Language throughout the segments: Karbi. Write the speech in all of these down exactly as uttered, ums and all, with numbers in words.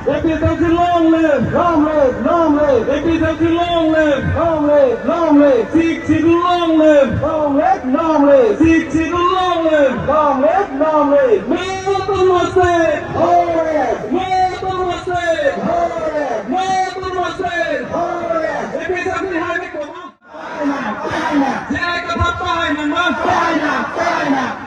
APHLC long live! Long live! Long live! APHLC long live! Long live! Long live! Sixth Schedule long live! Long live! Long live! Sixth Schedule long live! Long live! Long live! No Autonomous State! Long live! No Autonomous State! Long live! No Autonomous State! Long live! APHLC high court. J I Kathar pahai nangma.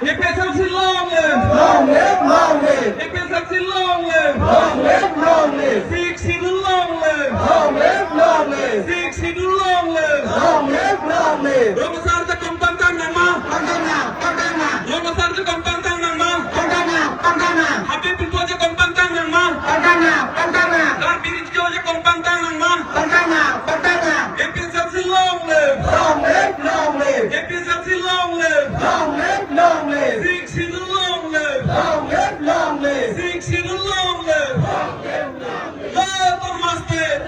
APHLC long live. Long live, long live. APHLC long live. Long live, long live. Sixth Schedule long live. Long live, long live. Sixth Schedule long live. Long live, long live. Rong asar ajakong pangtang nangma. Pangtang nang, pangtang nang. Rong asar ajakong pangtang nangma. Pangtang nang, pangtang nang. Habe Phimpo ajakong pangtang nangma. Pangtang nang, pangtang nang. Karbi Ridjo ajakong pangtang nangma. Pangtang nang, pangtang nang. APHLC long live. Long live, long live. APHLC long live. Long live, long live. Sixth Schedule long live. Long live, long live. Sixth Schedule long live. Long live, long live. No Autonomous State.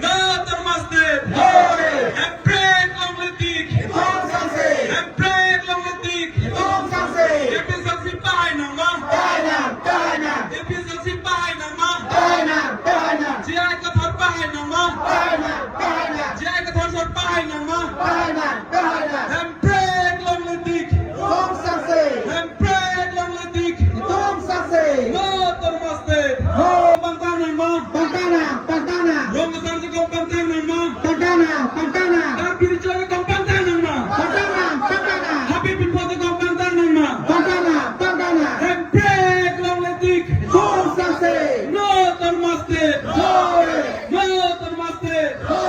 No Autonomous State. Long live. Hemprek longle tik. Itum sangse. Hemprek longle tik. Itum sangse. APHLC pahai nangma. Pahai nang, pahai nang. APHLC pahai nangma. Pahai nang, pahai nang. J I Kathar pahai nangma. Pahai nang, pahai nang. J I Kathar sar pahai nangma. Pahai nang, pahai nang. Hemprek longle tik. Itum sangse. Hemprek longle tik. Itum sangse. No Autonomous State. No. Pangtang nangma. Pangtang nang, pangtang nang. Rong asar ajakong pangtang nangma. Pangtang nang, pangtang nang. Karbi Ridjo ajakong pangtang nangma. Pangtang nang, pangtang nang. Habe Phimpo ajakong pangtang nangma. Pangtang nang, pangtang nang. Hemprek longle tik. Itum sangse. No Autonomous State. No. No Autonomous State. No.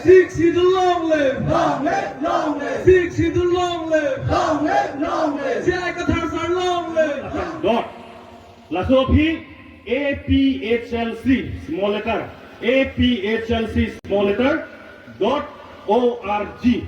Sixth Schedule long live. Long live, long live. Sixth Schedule long live. Long live, long live. J I Kathar sar long live. Dot. Laso aphi APHLC small letter, APHLC small letter dot O R G.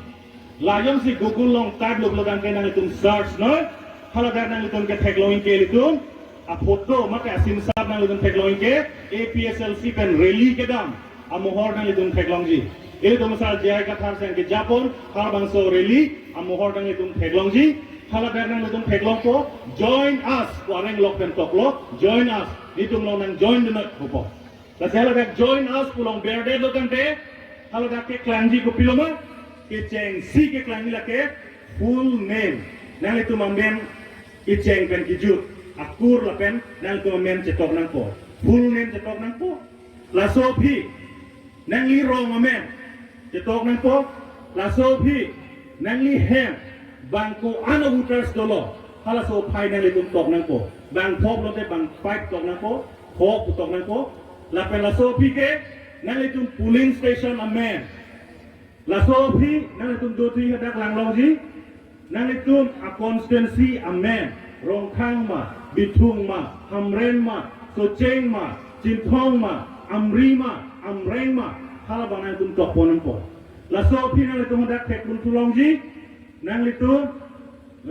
La jongsi Google along type lo pulo tangte nanglitum search noi. Haladak nanglitum ke theklong ingke ilitum aphoto mate asimsap nanglitum theklong ingke, APHLC pen rally kedam amohor nanglitum theklongji. Ilitum asar J I Kathar seng kejapon harbangso rally amohor nanglitum theklongji. Haladak nanglitum theklongpo, "Join us" pu areng lok pen toklo, "Join us." Nelitum along nangjoin dunnon pupo. Lasi haladak "Join us" pu along berdetlo tangte, haladak keklangji kopilo ma, kechengsi keklangji lake full name. Nanglitum amen kecheng pen kejut, akur lapen nanglitum amen chetok nangpo. Full name chetok nangpo. Laso aphi nangli rong amen chetok nangpo. Laso aphi nangli hem bang ko-an a-voters dolo, halaso aphai nanglitum tok nangpo. Bang four lote bang five tok nangpo, four pu tok nangpo. Lapen laso aphi ke nanglitum polling station amen. Laso aphi nanglitum doti hadak langlongji. Nanglitum a-constituency amen, Rongkhang ma, Bithung ma, Hamren ma, Socheng ma, Chinthong ma, Amri ma, Amreng ma, halabang nanglitum tokpon nangpo. Laso aphi nanglitum hadak thekpon thu longji. Nanglitum,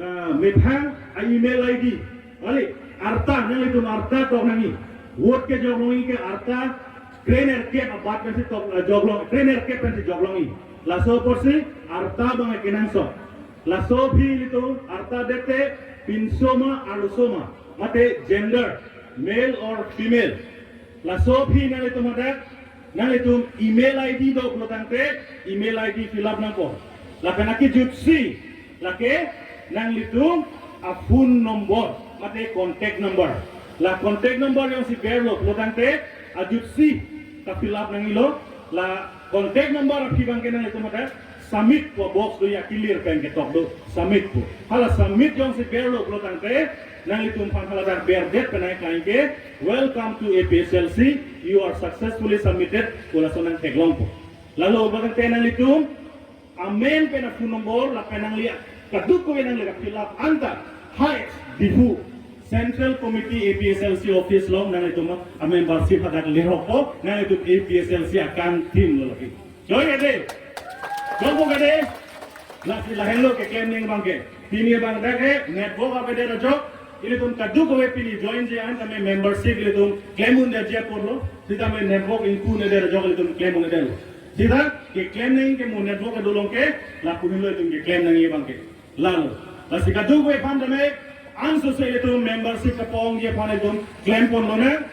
ah, methang a-email I D, kali, arta, nanglitum arta tok nangji. Vote kejok longji ke arta krenerkep abat pensi tok, ah, jok long, krenerkep pensi jok longji. Laso apotsi arta bang kenangsot. Laso aphi ilitum arta dete pinso ma arloso ma, mate gender, male or female. Laso aphi nanglitum hadak, nanglitum email I D do pulo tangte, email I D fill up nangpo. Lapen akejutsi lake nanglitum a-phone number mate contact number. La contact number jongsi berlo pulo tangte, ajutsi ta fill up nangjilo. La contact number aphi bang ke nanglitum hadak submit pu box do, ya clear pen ketok do, submit pu. Hala submit jongsi berlo pulo tangte, nanglitum aphan haladak berdet penai kaike, "Welcome to A P H L C, you are successfully submitted" pu laso nangtheklongpo. Lalo pulo tangte nanglitum amen pen a-phone number lapen nangli kadokave nangli ka-fill up anta, hai Diphu Central Committee A P H L C office along nanglitum a-membership hadak lerokpo, nanglitum A P H L C akangthim lo lagi. Joi kade. Jongpo kade. Lasi lahenlo keklem nangji abang ke. Pini abang dak ke network avedet ajok, ilitum kadokave pini join-ji an tame membership ilitum klem un'edet apotlo. Sitame network ingpu un'edet ajok ilitum klem un'edetlo. Sita keklem nangji ke mo network kedo along ke, lapu henlo ilitum keklem nangji abang ke. Lalo. Lasi kadokave aphan tame ansose ilitum membership kapongji aphan ilitum klemponlonang.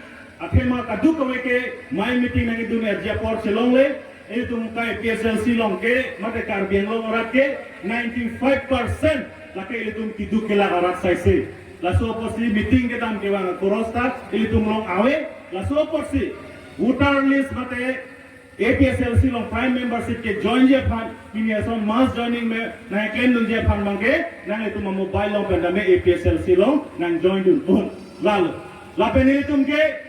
Athe Tema kadokave ke mai meeting nangkedun aji apor chelongle, ilitum ka A P H L C along ke, mate Karbi Anglong arat ke, ninety-five percent lake ilitum keduk kelak arat saise. Laso apotsi meeting kedam kevang a-chorus ta ilitum along ave, laso apotsi voter list mate A P H L C along prime membership kejoinji aphan, pini ason mass joining me nangklemdunji aphan abangke, nanglitum a-mobile along pen tame A P H L C along nangjoindun un. Lalo. Lapen ilitum ke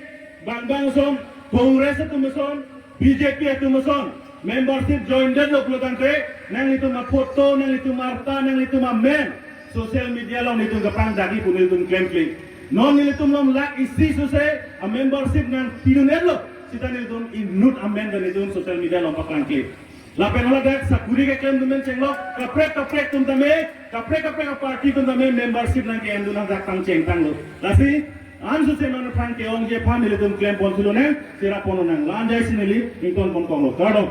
bang bang ason, Congress atum ason, B J P atum ason, membership joindetlo pulo tangte, nanglitum aphoto, nanglitum arta, nanglitum amen social media along nelitum kapangdagi pu nelitum klemkle. Non nelitum along lakh isi suse a-membership nangpidun-etlo, seta nelitum inut amen ta nelitum social media along paklangkle. Lapen haladak sakuri keklemdun pen chenglok, kaprek kaprek atum tame, kaprek kaprek a-party atum tame membership nangke-endun nangdak tang chengtanglo. Lasi, ansose non aphan ke-ongji aphan nelitum klempon sulonang, cherapon lonang. La-an jaisi neli ingtonpon konglo. Kardom.